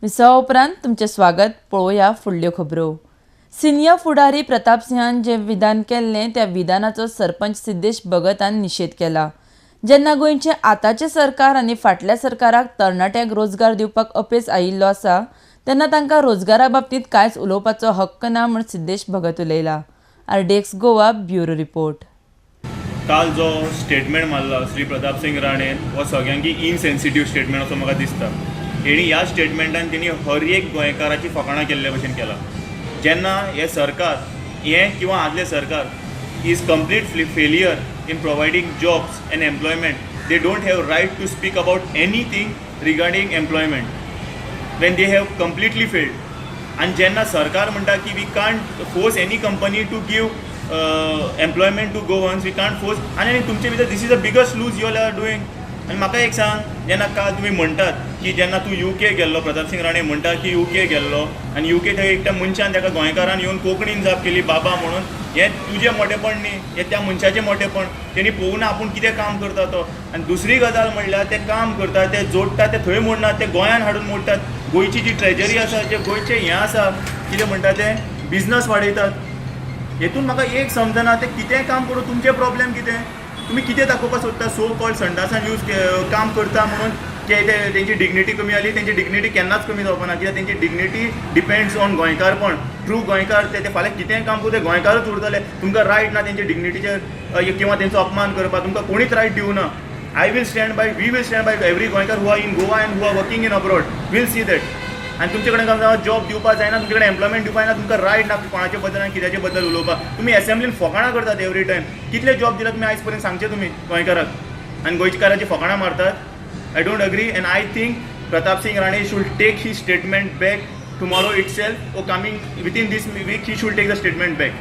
विसवा उपरांत तुमचें स्वागत. पळोवया फुडल्यो खबरो. सिनियर फुडारी प्रताप सिंहान जें विधान केल्लें त्या विधानाचो सरपंच सिद्धेश भगतान निशेध केला. जेन्ना गोंयचें आतांचें सरकार आनी फाटल्या सरकाराक तरणाट्यांक रोजगार दिवपाक अपेस आयिल्लो आसा तेन्ना तांकां रोजगारा बाबतींत कांयच उलोवपाचो हक्क ना म्हूण Siddhesh Bhagat उलयला. RDX Goa bureau report. काल जो स्टेटमेंट मारला श्री प्रताप सिंग राणेन हो सगळ्यांकी इनसेन्सिटीव स्टेटमेंट असो म्हाका दिसता. हेणी ह्या स्टेटमेंटान तेणी हर एक गोंयकाराची फकाणां केल्ले भशेन केला. जेन्ना हें सरकार हें किंवा आदलें सरकार is complete failure in providing jobs and employment, they don't have right to speak about anything regarding employment when they have completely failed. आनी जेन्ना सरकार म्हणटा की we can't force any company to give employment to Goans, we can't force. आनी तुमचे भितर this is a biggest lose you all are doing. आनी म्हाका एक सांग, जेन्ना काल तुमी म्हणटात की जेन्ना तूं युके गेल्लो, प्रताप सिंग राणे म्हणटा की युके गेल्लो आनी युके थंय एकट्या मनशान ताका गोंयकारान येवन कोंकणीन जाप केली बाबा म्हणून, हें तुजें मोटेपण न्ही, हें त्या मनशाचें मोटेपण. तेणी पळोवना आपूण कितें काम करता तो. आनी दुसरी गजाल म्हणल्यार ते काम करता, ते जोडटा, ते थंय मोडनात, ते गोंयान हाडून मोडटात. गोंयची जी ट्रेजरी आसा, जे गोंयचें हें आसा कितें म्हणटा तें बिजनस वाडयतात. हेतून म्हाका एक समजना, ते कितेंय काम करूं तुमचें प्रॉब्लेम कितें? तुमी कितें दाखोवपाक सोदता? सो कॉल्ड संडासान यूज काम करता म्हणून ते तेंची डिग्निटी कमी जाली. तेंची डिग्निटी केन्नाच कमी जावपा ना, कित्याक तेंची डिग्निटी डिपेंड्स ऑन गोंयकारपण. ट्रू गोंयकार ते फाल्यां कितेंय काम करूं ते गोंयकारूच उरतले. तुमकां रायट ना तेंचे डिग्निटीचेर किंवा तेंचो अपमान करपाक, तुमकां कोणीच रायट दिवना. I will stand by, we will stand by every Goenkar who are in Goa and who are working in abroad, will see that. आनी तुमचे कडेन जॉब दिवपाक जायना, तुमचे कडेन एम्प्लॉयमेंट दिवपाक जायना, तुमकां रायट ना कोणाचे बद्दल आनी कित्याचे बद्दल उलोवपाक. तुमी एसेंब्लीन फकाणां करतात एवरी टायम. कितले जॉब दिला तुमी आयज पर्यंत सांगचे तुमी गोंयकाराक? आनी गोंयकाराची फकाणां मारतात. I don't agree and I think Pratap Singh Rane should take his statement back tomorrow itself or coming within this week he should take the statement back.